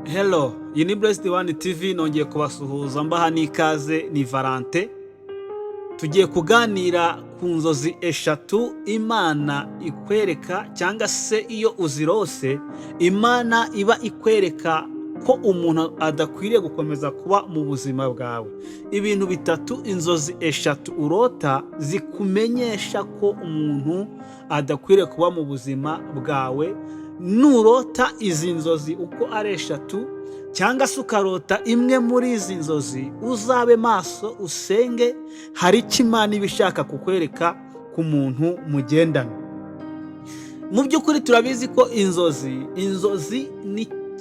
Hello, iyi ni Blessed One TV, nongeye kubasuhuza mbaha n'ikaze, ni Valante. Tugiye kuganira ku nzozi eshatu Imana ikwereka, cyangwa se iyo uzirose Imana iba ikwereka ko umuntu adakwiriye gukomeza kuba mu buzima bwawe. Ibintu bitatu, inzozi eshatu urota zikumenyesha ko umuntu adakwiriye kuba mu buzima bwawe. Nurota izi nzozi uko ari eshatu, cyangwa se ukarota imwe muri izi nzozi, uzabe maso, usenge, hari icyo Imana iba ishaka kukwereka ku muntu mugendana. Mu by'ukuri turabizi ko inzozi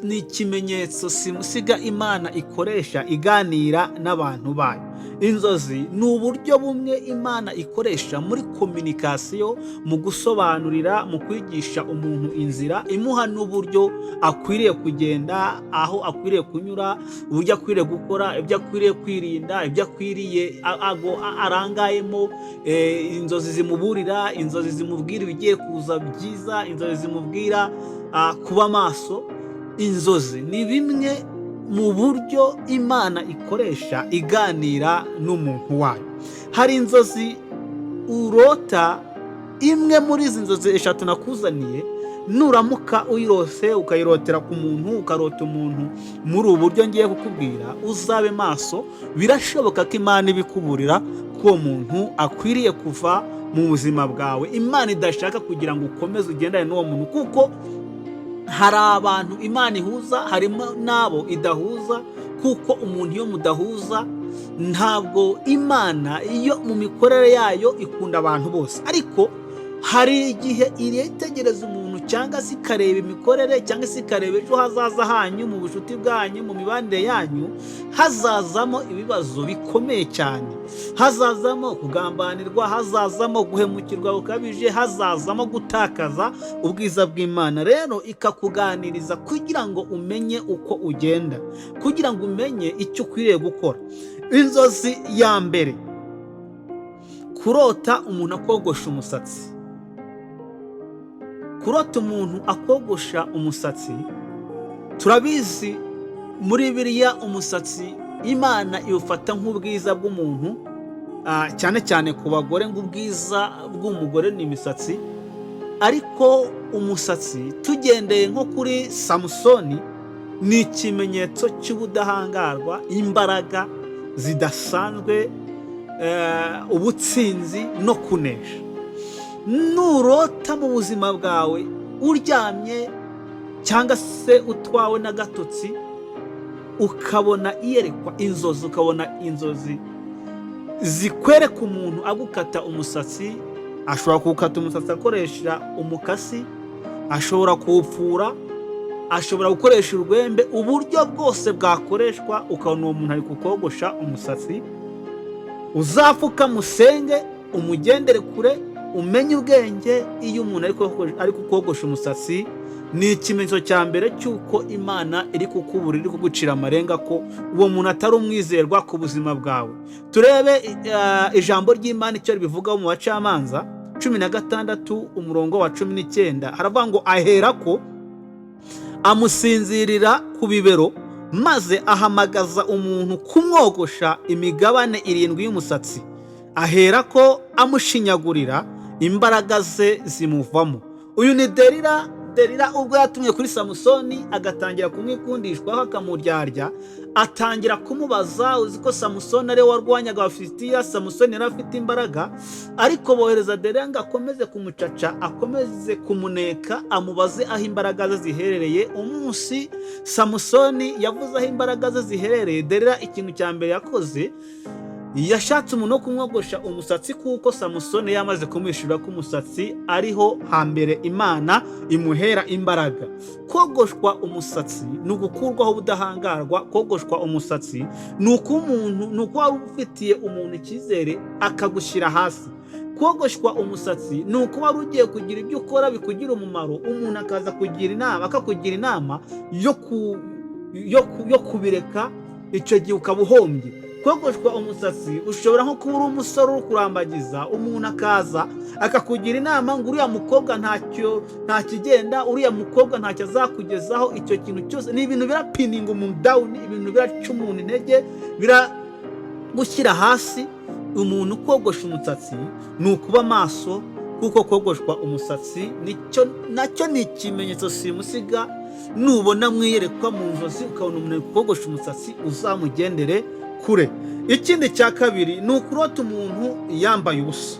ni ikimenyetso simusiga Imana ikoresha iganira n'abantu bayo. Inzozi ni uburyo bumwe Imana ikoresha muri communication, mu gusobanurira, mu kwigisha umuntu inzira, imuha n'uburyo akwiriye kugenda, aho akwiriye kunyura, uburyo akwiriye gukora, ibyo akwiriye kwirinda, ibyo akwiriye arangayemo. Inzozi zimuburira, inzozi zimubwira ibigiye kuza byiza, inzozi zimubwira kuba maso. Inzozi ni bimwe mu buryo Imana ikoresha iganira n'umuntu wayo. Hari inzozi urota, imwe muri izi nzozi eshatu nakuzaniye, nuramuka uyirose, ukayirotera ku muntu, ukarota umuntu muri ubu buryo ngiye kukubwira, uzabe maso. Birashoboka ko Imana ibikuburira ko uwo muntu akwiriye kuva mu buzima bwawe, Imana idashaka kugira ngo ukomeze ugendane n'uwo muntu, kuko hari abantu Imana ihuza, harimo n'abo idahuza. Kuko umuntu iyo mudahuza, ntabwo Imana iyo mu mikorere yayo ikunda abantu bose, ariko hari igihe iritegereza umuntu, cyangwa se ikareba imikorere, cyangwa se ikareba ejo hazaza hanyu, mu bucuti bwanyu, mu mibanire yanyu, hazazamo ibibazo bikomeye cyane, hazazamo kugambanirwa, hazazamo guhemukirwa gukabije, hazazamo gutakaza ubwiza bw'Imana. Rero ikakuganiriza kugira ngo umenye uko ugenda, kugira ngo umenye icyo ukwiriye gukora. Inzozi ya mbere: kurota umuntu akogosha umusatsi. Kurota umuntu akogosha umusatsi, turabizi muri biriya, umusatsi Imana iwufata nk'ubwiza bw'umuntu, cyane cyane ku bagore, ngo ubwiza bw'umugore ni imisatsi. Ariko umusatsi, tugendeye nko kuri Samusoni, ni ikimenyetso cy'ubudahangarwa, imbaraga zidasanzwe, ubutsinzi no kunesha. Nurota mu buzima bwawe uryamye cyangwa se utwawe n'agatotsi, ukabona iyerekwa, inzozi, ukabona inzozi zikwereka umuntu agukata umusatsi, ashobora kuwukata umusatsi akoresha umukasi, ashobora kuwupfura, ashobora gukoresha urwembe, uburyo bwose bwakoreshwa, ukabona uwo muntu ari kukogosha umusatsi, uzapfuka musenge, umugendere kure, umenye ubwenge. Iyo umuntu ari kukogosha umusatsi, ni ikimenyetso cya mbere cy'uko Imana iri kukubura, iri kugucira amarenga ko uwo muntu atari umwizerwa ku buzima bwawe. Turebe ijambo ry'Imana icyo ribivugaho. Mu Bacamanza 16, umurongo wa 19, haravuga ngo: "Ahera ko amusinzirira ku bibero, maze ahamagaza umuntu kumwogosha imigabane irindwi y'umusatsi. Ahera ko amushinyagurira, imbaraga ze zimuvamo." Uyu ni Derira. Derira ubwo yatumye kuri Samusoni, agatangira kumwikundishwaho, akamuryarya, atangira kumubaza. Uzi ko Samusoni ariwe warwanyaga Abafilisitiya, Samusoni yari afite imbaraga, ariko bohereza Derira ngo akomeze kumucaca, akomeze kumuneka, amubaze aho imbaraga ze ziherereye. Umunsi Samusoni yavuze aho imbaraga ze ziherereye, Derira ikintu cya mbere yakoze, yashatse umuntu wo kumwogosha umusatsi, kuko Samusoni yamaze kumwishyura ko umusatsi ariho hambere Imana imuhera imbaraga. Kogoshwa umusatsi ni ugukurwaho ubudahangarwa. Kogoshwa umusatsi ni uko umuntu, ni uko waba ufitiye umuntu icyizere akagushyira hasi. Kogoshwa umusatsi ni uko wari ugiye kugira ibyo ukora bikugira umumaro, umuntu akaza kugira inama, akakugira inama yo kubireka, icyo gihe ukaba uhombye. Kogoshwa umusatsi, ushobora nko kuba uri umusore uri kurambagiza, umuntu akaza akakugira inama ngo uriya mukobwa ntacyo, nta kigenda, uriya mukobwa ntacyo azakugezaho. Icyo kintu cyose ni ibintu birapinninga umuntu down, ibintu biraca umuntu intege, biragushyira hasi. Umuntu kogosha umusatsi ni ukuba maso, kuko kogoshwa umusatsi nicyo nacyo ni ikimenyetso simusiga. Nubona mwiyerekwa mu nzozi ukabona umuntu ari kogosha umusatsi, uzamugendere kure. Ikindi cya kabiri ni ukurota umuntu yambaye ubusa.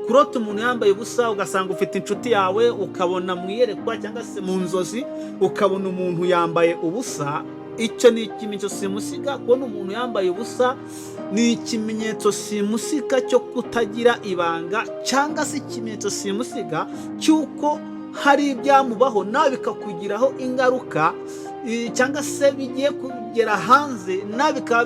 Kurota umuntu yambaye ubusa, ugasanga ufite inshuti yawe, ukabona mu iyerekwa cyangwa se mu nzozi ukabona umuntu yambaye ubusa, icyo ni ikimenyetso simusiga. Kubona umuntu yambaye ubusa ni ikimenyetso simusiga cyo kutagira ibanga, cyangwa se ikimenyetso simusiga cy'uko hari ibyamubaho nawe bikakugiraho ingaruka, cyangwa se bigiye kugera hanze nawe bikaba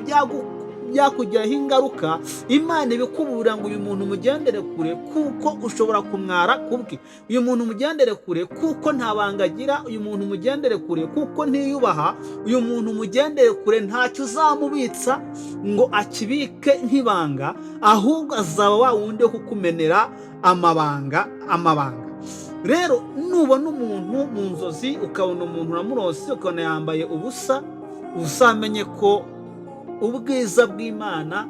byakugiraho ingaruka. Imana ibikuburira ngo uyu muntu umugendere kure, kuko ushobora kumwara kubwe. Uyu muntu umugendere kure, kuko nta banga agira. Uyu muntu umugendere kure, kuko ntiyubaha. Uyu muntu umugendere kure, ntacyo uzamubitsa ngo akibike nk'ibanga, ahubwo azaba wa wundi wo kukumenera amabanga. Amabanga rero, nubona umuntu mu nzozi, ukabona umuntu uramurose, ukabona yambaye ubusa, uzamenye ko ubwiza bw'Imana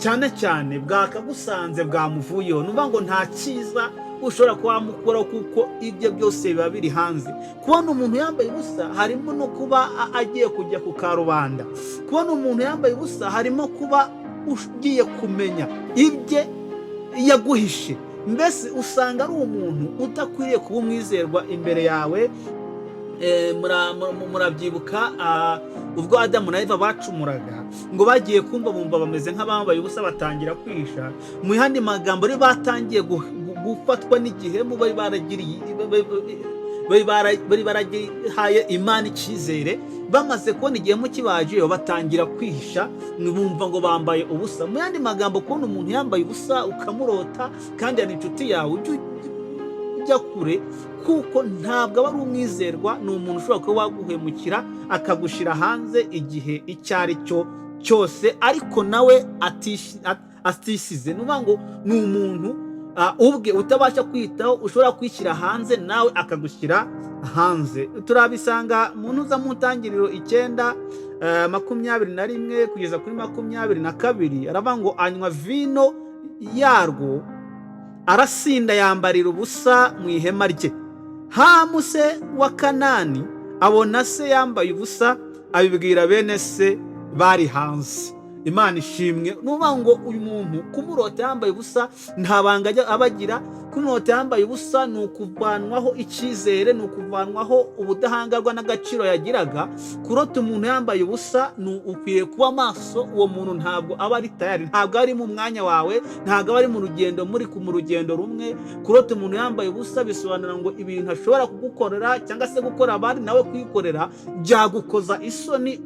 cyane cyane bwakagusanze bwamuvuyeho. Ni ukuvuga ngo nta cyiza ushobora kuba wamukuraho, kuko ibyo byose biba biri hanze. Kubona umuntu yambaye ubusa harimo no kuba agiye kujya ku karubanda. Kubona umuntu yambaye ubusa harimo kuba ugiye kumenya ibye yaguhishe. Mbese usanga ari umuntu udakwiriye kuba umwizerwa imbere yawe. Murabyibuka ubwo Adamu na Eva bacumuraga, ngo bagiye kumva bumva bameze nk'abambaye ubusa, batangira kwihisha. Mu yandi magambo rero, batangiye gufatwa n'igihemu bari baragiriye, bari baragihaye Imana icyizere. Bamaze kubona igihemu kibajeyo, batangira kwihisha, bumva ngo bambaye ubusa. Mu yandi magambo, kubona umuntu yambaye ubusa ukamurota kandi ari inshuti yawe, ujye ujya kure, kuko ntabwo aba ari umwizerwa. Ni umuntu ushobora kuba waguhemukira, akagushyira hanze igihe icyo ari cyo cyose, ariko nawe atisize. Ni ukuvuga ngo ni umuntu ubwe utabasha kwitaho, ushobora kwishyira hanze nawe akagushyira hanze. Turabisanga mu ntuza mu Ntangiriro 9, 21 kugeza kuri 22. Aravuga ngo anywa vino yarwo, arasinda, yambarira ubusa mu ihema rye. Hamu se wa Kanani abona se yambaye ubusa, abibwira bene se bari hanze. Imana ishimwe. Ni ukuvuga ngo uyu muntu kumurota yambaye ubusa, nta banga ajya abagira. Kumurota yambaye ubusa ni ukuvanwaho icyizere, ni ukuvanwaho ubudahangarwa n'agaciro yagiraga. Kurota umuntu yambaye ubusa ni ukwiye kuba maso. Uwo muntu ntabwo aba ari tayari, ntabwo ari mu mwanya wawe, ntabwo aba ari mu rugendo muri mu rugendo rumwe. Kurota umuntu yambaye ubusa bisobanura ngo ibintu ashobora kugukorera cyangwa se gukora abandi nawe kuyikorera byagukoza isoni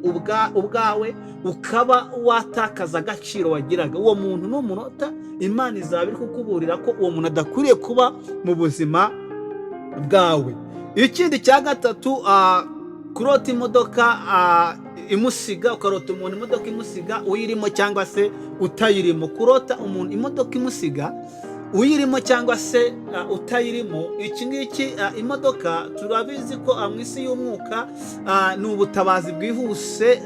ubwawe, ukaba watakaza agaciro wagiraga. Uwo muntu numurota, Imana izaba iri kukuburira ko uwo muntu adakwiriye kuba mu buzima bwawe. Ikindi cya gatatu, kurota imodoka imusiga. Ukarota umuntu imodoka imusiga, uyirimo cyangwa se utayirimo. Kurota umuntu imodoka imusiga, uyirimo cyangwa se utayirimo, iki ngiki, imodoka turabizi ko mu isi y'umwuka ni ubutabazi bwihuse.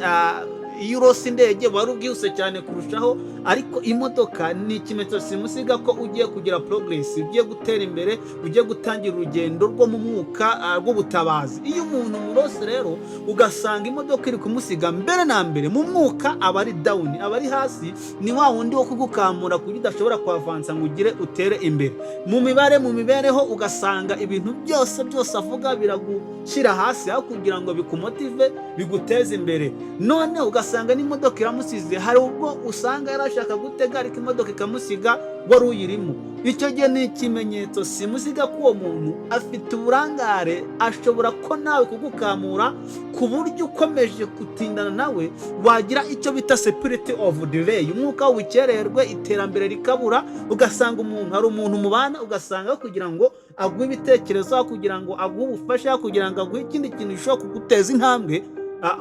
Iyo urose indege buba ari ubwihuse cyane kurushaho, ariko imodoka ni ikimenyetso simusiga ko ugiye kugira progress, ugiye gutera imbere, ugiye gutangira urugendo rwo mu mwuka rw'ubutabazi. Iyo umuntu murose rero ugasanga imodoka iri kumusiga, mbere na mbere mu mwuka aba ari down, aba ari hasi, ni wa wundi wo kugukamura ku buryo udashobora kuhavansa ngo ugire utere imbere mu mibare, mu mibereho. Ugasanga ibintu byose byose avuga biragushyira hasi aho kugira ngo bikumotive, biguteze imbere. None ugasanga n'imodoka iramusize. Hari ubwo usanga yari ashaka gutega, ariko imodoka ikamusiga wari uyirimo. Icyo gihe ni ikimenyetso simusiga ko uwo muntu afite uburangare, ashobora ko nawe kugukamura ku buryo ukomeje gutindana nawe wagira icyo bita spirit of delay, umwuka w'ubukererwe, iterambere rikabura. Ugasanga umuntu, hari umuntu mubana, ugasanga kugira ngo aguhe ibitekerezo, kugira ngo aguhe ubufasha, kugira ngo aguhe ikindi kintu gishobora kuguteza intambwe,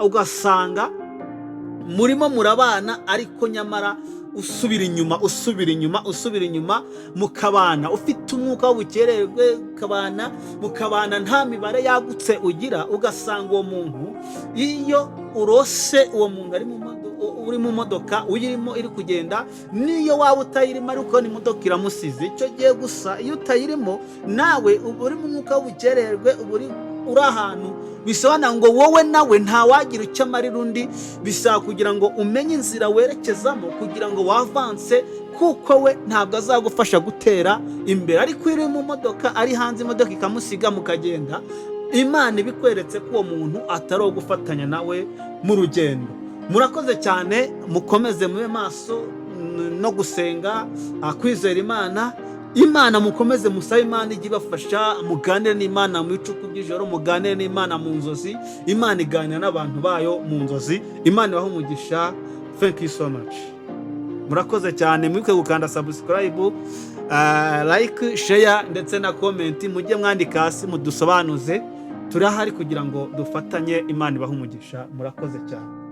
ugasanga Murimo murabana, ariko nyamara usubira inyuma, usubira inyuma, usubira inyuma, mukabana ufite umwuka w'ubukererwe, ukabana mukabana nta mibare yagutse ugira. Ugasanga uwo muntu, iyo urose uwo muntu ari mu uri mu modoka, uyirimo iri kugenda, niyo waba utayirimo ariko imodoka iramusize. Icyo gihe gusa iyo utayirimo nawe uba uri mu mwuka w'ubukererwe, uba uri ahantu bisobanura ngo wowe nawe ntawagira icyo amarira undi. Bisaba kugira ngo umenye inzira werekezamo kugira ngo wavanse, kuko we ntabwo azagufasha gutera imbere. Ariko iyo uri mu modoka, ari hanze, imodoka ikamusiga mukagenda, Imana ibikweretse ko uwo muntu atari uwo gufatanya nawe mu rugendo. Murakoze cyane, mukomeze mube maso no gusenga, kwizera Imana. Imana mukomeze musabe Imana ijye ibafasha, muganire n'Imana mu bicuku by'ijoro, muganire n'Imana mu nzozi. Imana iganira n'abantu bayo mu nzozi. Imana ibahe umugisha. Thank you so much, murakoze cyane. Mwibuke gukanda subscribe, like, share ndetse na comment. Mujye mwandika hasi mudusobanuze, turahari kugira ngo dufatanye. Imana ibahe umugisha, murakoze cyane.